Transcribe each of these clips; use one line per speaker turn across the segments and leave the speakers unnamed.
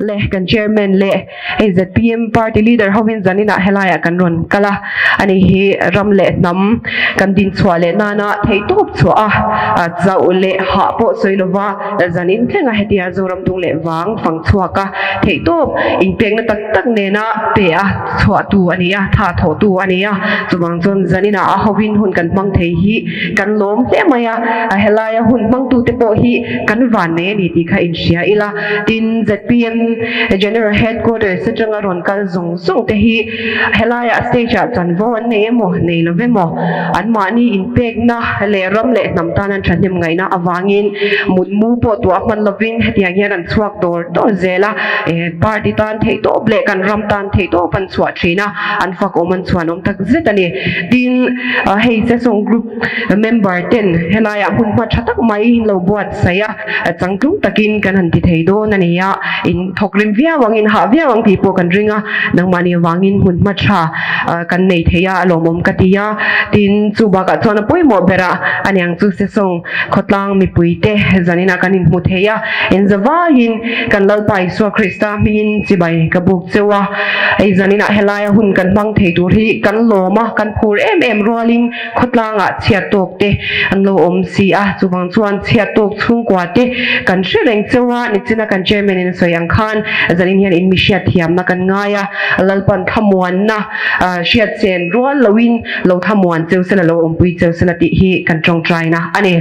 Le kan chairman leh hei zpm party leader hovin zaninah helaiah kan rawn kal a, ani hi ram leh hnam kan dinchhuah leh nana theihtawp chhuah a, chauh leh hah pawh sawi lova zanin thlenga hetia Zoram dung leh vang fang chhuak a, theihtawp inpekna tak tak nena pe a chhuahtu a ni a, tha thawhtu a ni a, chuvang chuan zaninah a hovin hun kan hmang thei hi kan lawm hle mai a, helaia hun hmangtute pawh hi kan vannei a ni tih kha inhria ila. Tin, zpm General Headquarters atanga rawn kal zawng zawng te hi helaiah stage ah chanvo an nei emaw, nei lo emaw, anmahni inpekna leh ram leh hnam tan an thahnem ngaihna avangin mutmu pawh tuah hman lovin hetiang hian an chhuak dawr dawr zel a, party tan theihtawp leh kan ram tan theihtawp an chhuah thin a, an fakawm an chhuanawm tak zet a ni. Tin, hei Sesawng Group member ten helaiah hmun hma tha tak mai in lo buatsaih a. Changtlung takin kan han ti thei dawn a ni a, in thawk rim viau ang, in hah viau ang tih pawh kan ring a, nangmahni avangin hmun hma tha kan nei thei a, a lawmawm ka ti a. Tin, chu bakah chuan a pawimawh berah a niang chu Sesawng khawtlang mipuite zaninah kan inhmu thei a, in zavaiin kan Lalpa Isua Krista hmingin chibai ka buk cheu a, hei zaninah helaia hun kan hmang thei tur hi kan lawm a, kan phur em em rualin Khawtlangah chhiat tawk te an lo awm si a, chuvang chuan chhiat tawk chhungkua te kan hre reng cheu a, nichina kan chairman in a sawi ang khan zanin hian in mi hriat thiamna kan ngai a, Lalpan thlamuanna hriat chen rual loin lo thlamuan cheu sela lo awmpui cheu sela tih hi kan tawngtaina a ni.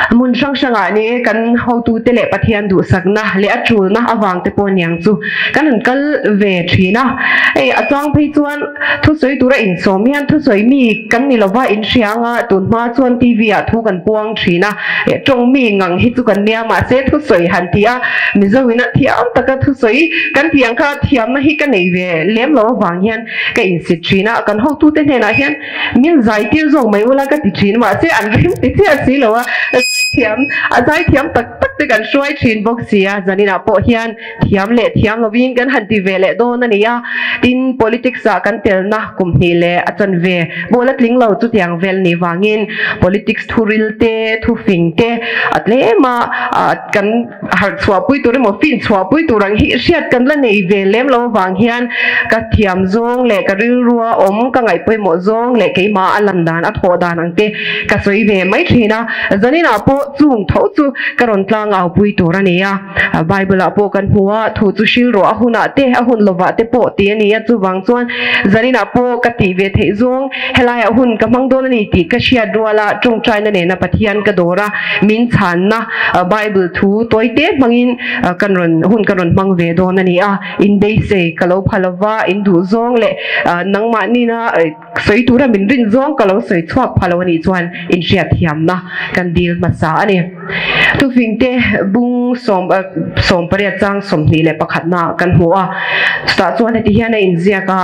Hmun hrang hrangah ni kan hotute leh Pathian duhsakna leh a tulna avang te pawh aniang chu kan han kal ve thin a, hei a chang phei chuan Thusawi tura insawm hian thusawi mi kan ni lova inhria anga tun hma chuan TV ah thu kan puang thin a, tawng mi ngang hi chu kan nia mahse thusawi han ti a, Mizo ina thiam taka thusawi kan tih ang kha thiamna hi ka nei ve lem lo avang hian ka insit thin a, kan hotute hnenah hian min zai tir zawk mai ula ka ti thin mahse an rem ti chiah si lo a, zaithiam a zaithiam tak tak te kan hruai thin bawk si a, zaninah pawh hian Thiam leh thiam lovin kan han ti ve leh dawn a ni a, tin politics ah kan telna kum hnih leh a chanve pawh la tling lo chutiang vel ni vangin politics thu ril te, thu fing te a tlem a kan harh chhuah pui tur emaw fin chhuah pui tur ang hi hriat kan la nei ve lem lo avang hian ka thiam zawng leh ka rilrua awm ka ngaihpawimawh zawng leh keimah a lan dan a thawh dan ang te ka sawi ve mai thin a, zaninah pawh chung tho chu ka rawn tlangau pui tur a ni a. Bible ah pawh kan hmu a, thu chu hril rawh a hunah te, a hun lovah te pawh tih a ni a, chuvang chuan zaninah pawh ka tih ve theih zawng helaiah hun ka hmang dawn a ni tih ka hriat ruala tawngtaina nena Pathian ka dawr a, min chhanna Bible thu tawi te hmangin kan rawn hun ka rawn hmang ve dawn a ni a, in beisei ka lo pha lova, in duh zawng leh nangmahnina Sawi tura min rin zawng ka lo sawi chhuak pha lo a nih chuan inhriatthiamna kan dil hmasa a ni. Thufingte bung 18 chang 21 naah kan hmu a, chutah chuan heti hian a inziak a,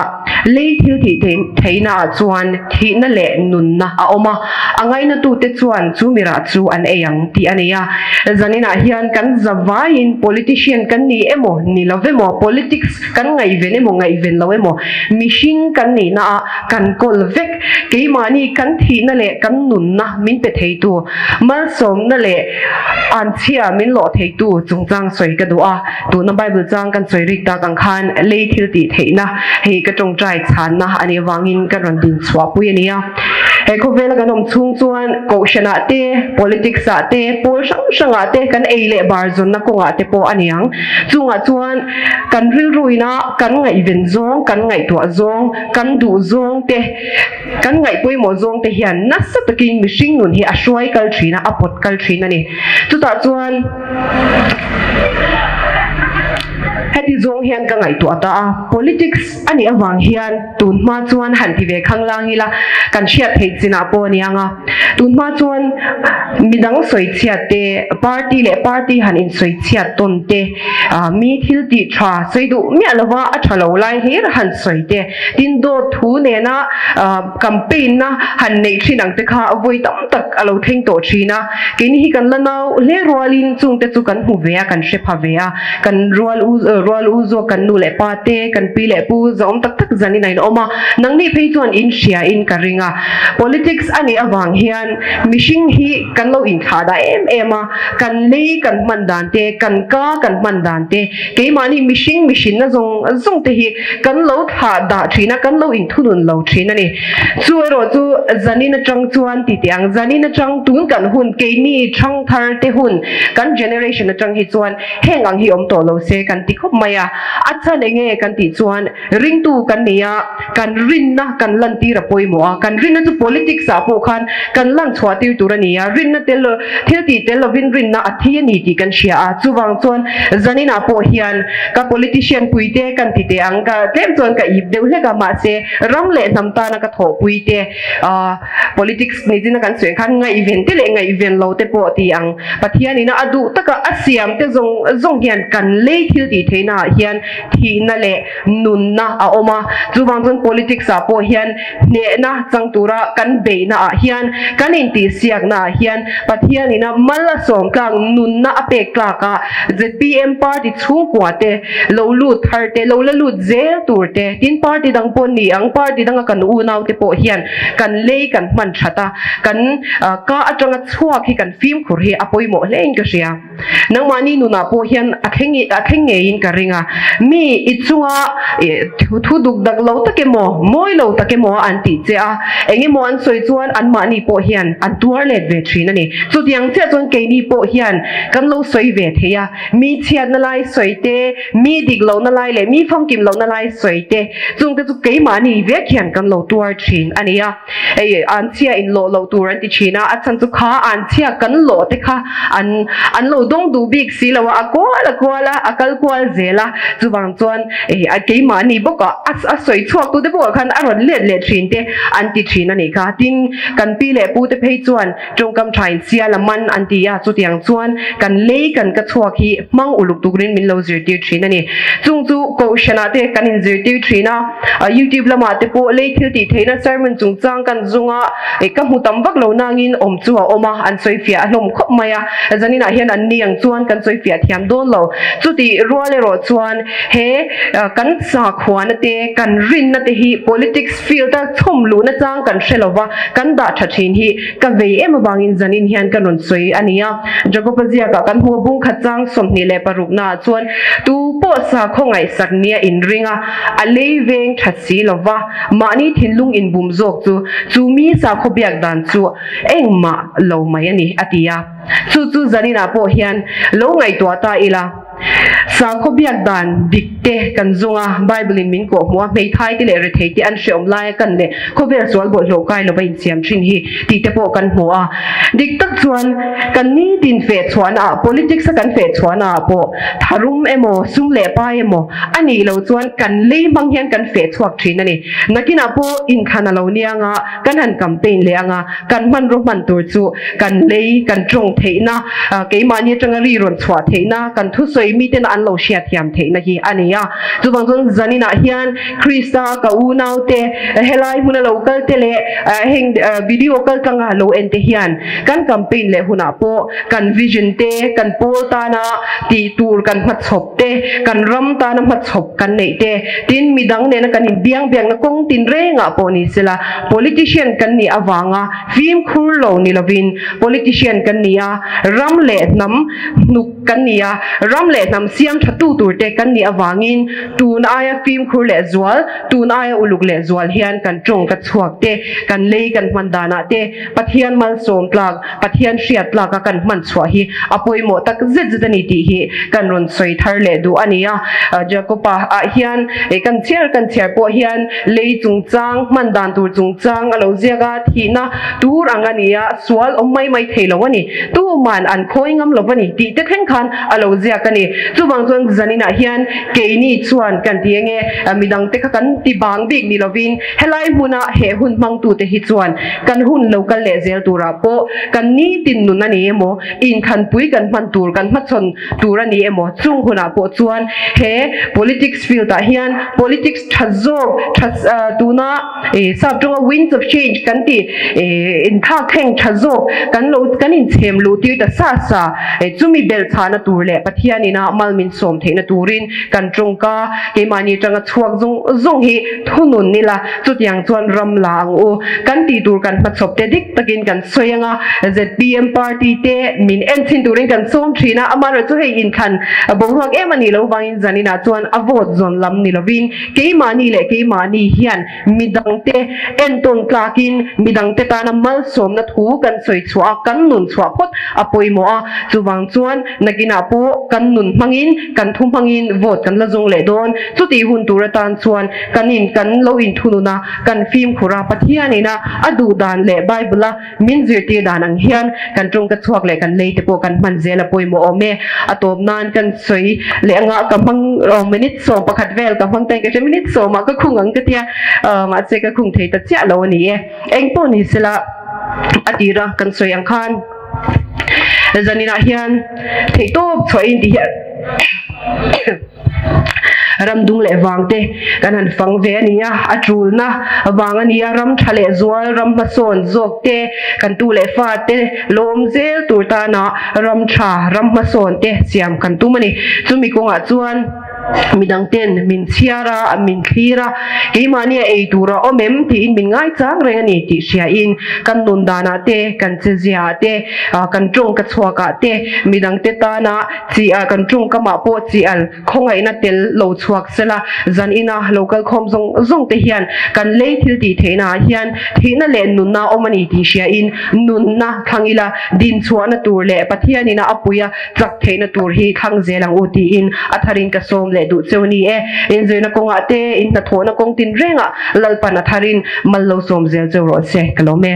Lei thil tih theihnaah chuan thihna leh nunna a awm a, a ngainatute chuan chu mirah chu an ei ang tih a ni a. Zaninah hian kan zavaiin politician kan ni emaw ni lo emaw politics Kan ngaihven emaw ngaihven lo emaw mihring kan nihna ah kan kawl vek. Keimahni kan thihna leh kan nunna min pe theitu, malsawmna leh anchhia min lawh theitu chungchang sawi ka duh a. Tuna Bible chang kan sawi rik tak ang khan lei thil tih theihna hei ka tawngtai chhanna a nih avangin ka rawn din chhuahpui a ni a. He khawvela kan awm chhung chuan kohhranah te, politics ah te, pawl hrang hrangah te kan ei leh bar zawnna kawngah te pawh a ni ang. Chungah chuan Kan rilruina kan ngaihven zawng, kan ngaihtuah zawng, kan duh zawng te, kan ngaihpawimawh zawng te hian nasa takin mihring nun hi a hruai kal thin a, a pawt kal thin a ni. Chutah chuan heti zawng hian ka ngaihtuah ta a, politics a nih avang hian tun hma chuan han ti ve khanglang ila kan hriat theih chinah pawh a ni ang a. Tun hma chuan midang sawi chhiat te, party leh party han insawi chhiat tawn te, Mi thil tih tha sawi duh miah lova a tha lo lai hlir han sawi te, tin dawt thu nena campaign na han neih thin ang te kha vawi tam tak a lo thleng tawh thin a. Keini hi kan la nau hle rualin chungte chu kan hmu ve a, kan hre pha ve a, kan rual u rual u zawk kan nu leh pa te, kan pi leh pu zawm tak tak zanin a in awm a, nangni phei chuan in hria in ka ring a. Politics a nih avang hian mihring hi kan lo inthlah dah em em a, kan lei kan hman dan te, kan ka kan hman dan te, keimahni mihring mihrinna zawng zawng te hi kan lo thlah dah thin a, kan lo inthunun lo thin a ni. Chu erawh chu zanin atang chuan ti teh ang, zanin atang tun kan hun, keini thangthar te hun, kan generation atang hi chuan heng ang hi awm tawh lo se kan ti khawp mai a. A chhan enge kan tih chuan ringtu kan nei a, kan rinna kan lantir a pawimawh a, kan rinna chu politics ah pawh khan kan lan chhuah tir tur a ni a, rinna tel lo, thil tih tel lovin rinna a thi a ni tih kan hria a, chuvang chuan zanin ah pawh hian ka politician puite kan ti teh ang, ka tlem chuan ka ip deuh hlek a, mahse ram leh hnam tana ka thawhpui te ah politics ni china kan sawi khan ngaihven te leh ngaihven lo te pawh ti ang Pathian ina a duh taka a siam te zawng zawng hian kan lei thil tih theihna ah hian thihna leh nunna a awm a, chuvang chuan politics ah pawh hian hnehna chang tura kan beihna ah hian kan intihsiakna ah hian Pathian ina mal a sawm tlak nunna a pek tlak a zpm party chhungkua te lo lut thar te lo la lut zel tur te tin party dang pawh ni ang party danga kan unau te pawh hian kan lei kan hman that a kan ka atanga chhuak hi kan fimkhur hi a pawimawh hle in ka hria. Nangmahni nunah pawh hian a thleng a thleng ngeiin ka ring a, mi i chunga thu duk dak lo tak emaw, mawi lo tak emaw an tih che a, eng emaw an sawi chuan anmahni pawh hian an tuar let ve thin a ni. Chutiang chiah chuan keini pawh hian kan lo sawi ve thei a, mi chhiatna lai sawi te, mi dik lohna lai leh mi famkim lohna lai sawi te, chungte chu keimahni vek hian kan lo tuar thin a ni a. Hei an chhia in lawh loh tur an ti thin a, a chhan chu kha an chhia kan lawh te kha an an lo dawng duh bik si lo a, a kual a kual a, a kal kual zel a, chuvang chuan a keimahni bawk a a sawi chhuak tu te bawk ah khan a rawn let leh thin te an ti thin a nih kha. Tin, kan pi leh pu te phei chuan tawngkam tha in sial a man an ti a, chutiang chuan kan lei kan ka chhuak hi hmang uluk turin min lo zirtir thin a ni. Chung chu kohhran ah te kan in zirtir thin a. YouTube lamah te pawh lei thil tih theihna sermon chungchang kan zung a, ka hmu tam vak lo nangin awm chu a awm a, an sawi fiah a hlawm khawp mai a, zaninah hian an ni ang chuan kan sawi fiah thiam dawn lo. Chutih rual erawh chuan he kan sakhuana te, kan rinna te hi politics field a chhawm luhna chang kan hre lova, kan dah tha thin hi ka vei em avangin zanin hian ka rawn sawi a ni a. Jakob-a ziakah kan hmu a, bungkhat chang 26 naah chuan tu pawh sakhaw ngaihsak nia inring a, A lei veng that si lo va, mahni thinlung inbum zawk chu chu mi sakhaw biak dan chu engmah lo mai a ni, a ti a. Chu chu zaninah pawh hian lo ngaihtuah ta ila, sakhaw biak dan dik te kan zung a, Bible-in min kawhhmuh a, hmeithai te leh rethei te an hrehawm laia kan leh khawvel sual bawlhhlawh kai lova insiam thin hi tih te pawh kan hmu a. Dik tak chuan kan nitin fehchhuahna ah, politics a kan fehchhuahna ah pawh tharum emaw, sum leh pai emaw, A nih loh chuan kan lei hmang hian kan feh chhuak thin a ni. Nakinah pawh inthlan a lo ni anga, kan han campaign leh anga, kan hmanraw hman tur chu kan lei, kan tawng theihna, keimahni atanga ri rawn chhuah theihna, kan thusawi mitena an lo hriatthiam theihna hi a ni a. Chuvang chuan zaninah hian Krista ka unaute, helai hmuna lo kal te leh heng video kal tlanga lo en te hian kan campaign leh hunah pawh kan vision te, kan pawl tana tih tur kan hmachhawp te, kan ram tana hmachhawp kan neih te, tin midang nena kan inbiang biakna kawng tin rengah pawh ni sela, politician kan nih avanga fimkhur lo ni lovin politician kan ni a, ram leh hnam hnuk kan ni a, ram leh hnam siam tha tu tur te kan nih avangin tun aia fimkhur leh zual, tun aia uluk leh zual hian kan tawng ka chhuak te, kan lei kan hman danah te Pathian malsawm tlak, Pathian hriat tlaka kan hman chhuah hi a pawimawh tak zet zet a ni tih hi kan rawn sawi thar leh duh a ni a. Jakob-a ah hian kan chhiar kan chhiar pawh hian lei chungchang, hman dan tur chungchang a lo ziak a, thihna tur ang a ni a, sual awm mai mai thei lo a ni, tuman an khawi ngam lo a ni tih te thleng khan a lo ziak a ni. Chuvang chuan zaninah hian keini chuan kan ti enge midangte kha kan ti bang bik ni lovin helai hmuna he hun hmangtute hi chuan Kan hun lo kal leh zel turah pawh kan nitin nun a ni emaw, inkhanpui kan hman tur, kan hmachhawn tur a ni emaw, chung hunah pawh chuan he politics field ah hian politics tha zawk, tha tuna sap tawnga winds of change kan tih inthlak thleng tha zawk kan lo kan inchhem luh tir ta sa sa, chumi belhchhahna tur leh Pathian ina mal min sawm theihna turin kan tawng. tawngka keimahni atanga chhuak zawng zawng hi thunun ila chutiang chuan ram la ang u. Kan tih tur kan hmachhawp te dik takin kan sawi anga zpm party te min en chhin turin kan sawm thin a, amaherawhchu hei inthlan boruak em a nih loh vangin zaninah chuan a vote zawn lam ni lovin keimahni leh keimahni hian Midangte entawn tlakin midangte tana malsawmna thu kan sawi chhuah a, kan nun chhuah phawt a pawimawh a. Chuvang chuan nakinah pawh kan nun hmangin, kan thu hmangin vote kan la zawng leh dawn. Chutih hun tur atan chuan kan in kan lo inthunun a, kan fimkhur a, Pathianin a a duh dan leh Bible-a Min zirtir dan ang hian kan tawngka chhuak leh kan lei te pawh kan hman zel a pawimawh awm e. A tawp nan kan sawi leh anga ka hmang minute 11 vel ka hmang ta in ka hria minute sawmah ka khung ang ka tia mahse ka khung thei ta chiah lo a ni e. Eng pawh ni sela a tira kan sawi ang khan zaninah hian theihtawp chhuahin ti hian Ram dung leh vang te kan han fang ve a ni a, a tulna vang a ni a, ram tha leh zual, ram hmasawn zawk te, kan tu leh fa te lawm zel tur tana ram tha, ram hmasawn te siam kan tum a ni. Chumi kawngah chuan midang ten min chhiar a, min thlir a, keimahni a ei tur a awm em tiin min ngaichang reng a ni tih hriain kan nun danah te, kan chezia ah te, kan tawngka chhuak ah te midang te tana Chi a kan tawngkamah pawh chi al khawngaihna tel lo chhuak sela, zan ina lo kal khawm zawng zawng te hian kan lei thil tih theihna ah hian thihna leh nunna awm a ni tih hria in nunna thlang ila din chhuahna tur leh Pathian ina a puia chak theihna tur hi thlang zel ang u tiin a tharin ka sawm leh duh cheu ni e. Inzirna kawngah te in hnathawhna kawng tin rengah Lalpan a tharin mal lo sawm zel cheu rawh se ka lawm e.